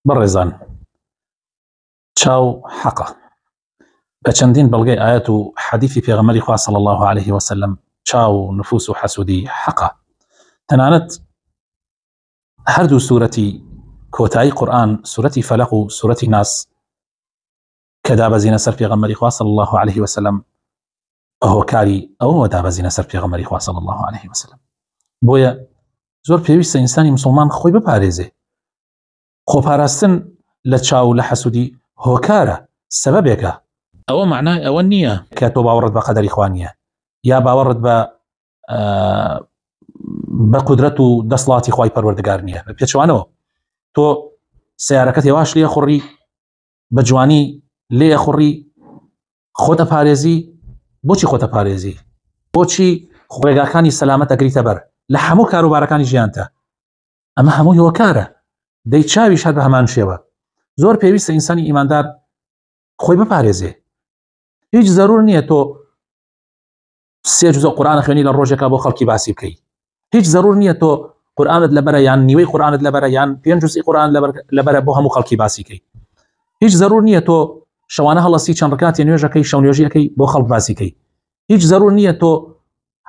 بەڕێزان چاو حەقە بە چەندین بەڵگەی ئاەت و حەدیثی پێغەمبەری خوا صلی الله علیه وسلم چاو و نفوس و حەسوودی حەقە تەنانەت هەردوو سوورەتی کۆتایی قورآن سوورەتی فەلەق و سوورەتی ناس کە دابەزینە سەر پێغەمبەری خوا صلی الله علیه وسلم بە هۆکاری ئەوەوە دابەزینە سەر پێغەمبەری خوا صلی الله علیه وسلم بۆیە زۆر پێویستە ئینسانی مسلمان خۆی بپارێزێ خۆپاراستن لە چاو لە حەسوودی هۆکارە سەبەبێکە ئەوە معنای ئەوە نییە کە تۆ باوەڕت بە قەدەری خوا نییە یا باوەڕت بە بە قودرەت و دەسڵاتی خوای پەروەردگار نییە بە پێچوانەوە تۆ سیارەکەت هێواش لێ خوڕی بە جوانی لێ خوڕی خۆتە پارێزی بۆچی خۆتە پارێزی بۆچی ڕێگاکانی سەلامەت ئەگریتە بەر لە هەموو کاروبارەکانی ژیانتە ئەمە هەمووی هۆکارە دەی چاویش هەر بە هەمان شێوە زۆر پێویستە ئینسانی ئیماندار خۆی بپارێزێ هیچ زەرور نییە تۆ سێ جزء قورآن خوێنی لە ڕۆژێکا بۆ خەڵکی باسی بکەی هیچ زەرور نییە تۆ قورآنت لەبەرە یان نیوەی قورآنت لەبەرە یان پێنج جزئی قورآن لەبەرە بۆ هەموو خەڵکی باسی کەی هیچ زەرور نییە تۆ شەوانە هەڵەسی چەند ڕکاتی نوێژەکەی شەو نوێژیەکەی بۆ خەڵک باسی کەی هیچ زەرور نییە تۆ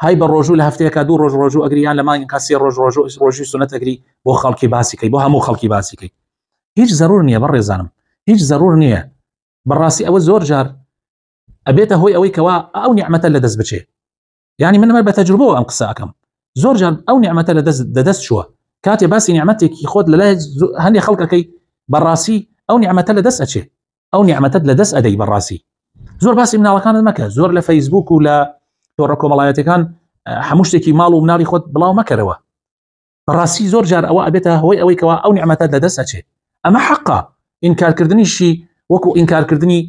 های بە ڕۆژوو لە هەفتەیەکا دوو ڕۆژ ڕۆژوو ئەگری یان لە مانگێکا سێ ڕۆژ ڕۆژوو ڕۆژی سونەت ئەگری بۆ خەڵکی باسی کەی بۆ هەموو خەڵکی باسی کەی هیچ زەرور نییە بەڕێزانم هیچ زەرور نییە بەڕاستی ئەوە زۆر جار ئەبێتە هۆی ئەوەی کەوا ئەو نیعمەتە لە دەست بچێ یعنی من بە تەجروبەوە ئەم قسە ئەکەم زۆر جار ئەو نیعمەتە لە دەست دەدەست چووە کاتێ باسی نیعمەتێکی خۆت لەلای هەندێک خەڵکەکەی بەڕاستی ئەو نیعمەتە لە دەست ئەچێ ئەو نیعمەتەت لە دەست ئەدەی بەڕاستی زۆر باسی مناڵەکانت مەکە زۆر لە فەیسبوک و لە تۆڕە کۆمەڵایەتەکان هەموو شتێکی ماڵ و مناڵی خۆت بڵاو مەکەرەوە بەڕاستی زۆر جار ئەوە ئەبێتە هۆی ئەوەی کەوا ئەو نیعمەتە لە دەست ئەچێ ئەمە حەقە ئینکارکردنیشی وەکو ئینکارکردنی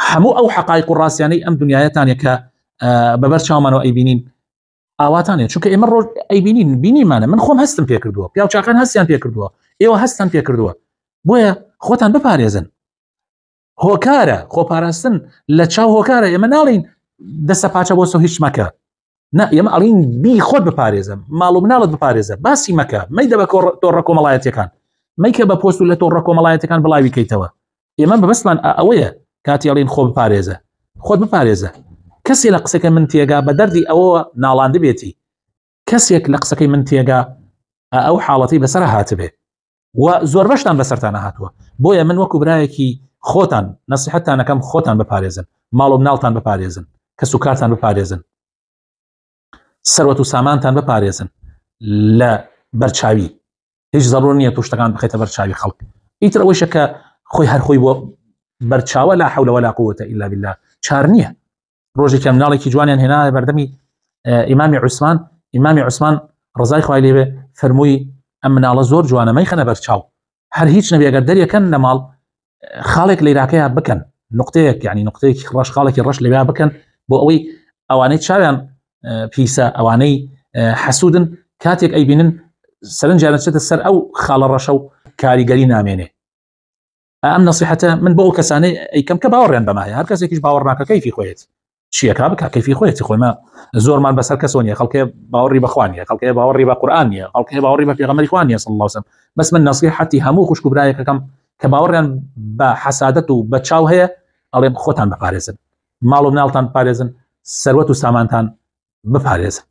هەموو ئەو حەقایق و ڕاستیانەی ئەم دنیایەتانە کە بەبەر چاومانەوە ئەیبینین ئاواتانێ چونکە ئێمە ڕۆژ ئەیبینین بینیمانە من خۆم هەستم پێکردووە پیاوچاکان هەستیان پێکردووە ئێوە هەستان پێکردووە بۆیە خۆتان بپارێزن هۆکارە خۆپاراستن لە چاو هۆکارە ئێمە ناڵین دەسە پاچە بۆ سۆ هیچ مەکە نا ئێمە ئەڵین بی خۆت بپارێزە ماڵ و مناڵت بپارێزە باسی مەکە مەیدە بە تۆڕە کۆمەڵایەتەکان مەیکە بە پۆست و لە تۆڕە کۆمەڵایەتەکان بڵاوی کەیتەوە ئێمە بەبەستمان ئەوەیە کاتی ئەڵین خۆ بپارێزە خۆت بپارێزە کەسێ لە قسەکە من تێگا بە دەردی ئەوە ناڵاندبێتی کەسێک لە قسەکەی من تێگا ئەو حاڵەتی بەسەر هاتبێ و زۆربەشتان بەسەرتانە هاتووە بۆیە من وەکو برایەکی خۆتان نەسیحەتتانەکەم خۆتان بپارێزن ماڵ و مناڵتان بپارێزن کەس و کارتان بپارێزن سەروەت و سامانتان بپارێزن لە بەرچاوی هیچ زەڕور نییە تو شتەکان بخێتە بەرچاوی خەڵک ئیتر ئەوەیشە کە خۆی هەر خۆی بۆ بەرچاوە لا حول ولا قوة إلا بالله چار نییە ڕۆژێکیان مناڵێکی جوانیان هێنا بەردەمی ئیمامی عوسمان ئیمامی عوسمان ڕزای خوای لێبێ فەرمووی ئەم مناڵە زۆر جوانە مەیخەنە بەرچاو هەر هیچ نەبێ ئەگەر دەریەکەن لە ماڵ خاڵێک لەیراکەیان بکەن نقطەیەک یعنی نقطەیەکی ڕەش خاڵێکی ڕەش لەویا بکەن بۆ ئەوەی ئەوانەی چاویان پیسە ئەوانەی حەسوودن کاتێک ئەیبینن سەرنجیان چێتە سەر ئەو خاڵە ڕەشە و کاریگەری نامێنێ ئەم نصیحەتە من بۆ ئەو کەسانەی ئەیکەم کە باوەڕیان بەمە هەیە هەر کەسێکیش باوەڕ ناکە کەیفی خۆیەتی چیەکە بکە کەیفی خۆیەتی خۆی مە زۆرمان بەسەر کەسەوە نیە خەڵکێ باوەڕی بەخوا نیە خەڵکێ باوەڕی بە قورئان نیە خەڵکێ باوەڕی بە پێغەمبەری خوا نیە صلی الله علیه وسلم بەس من نصیحەتی هەموو خوشک و برایەکەکەم کە باوەڕیان بە حەسادەت و بە چاو هەیە ئەڵێم خۆتان بپارێزن ماڵ و مناڵتان بپارێزن سەروەت و سامانتان بپارێزن.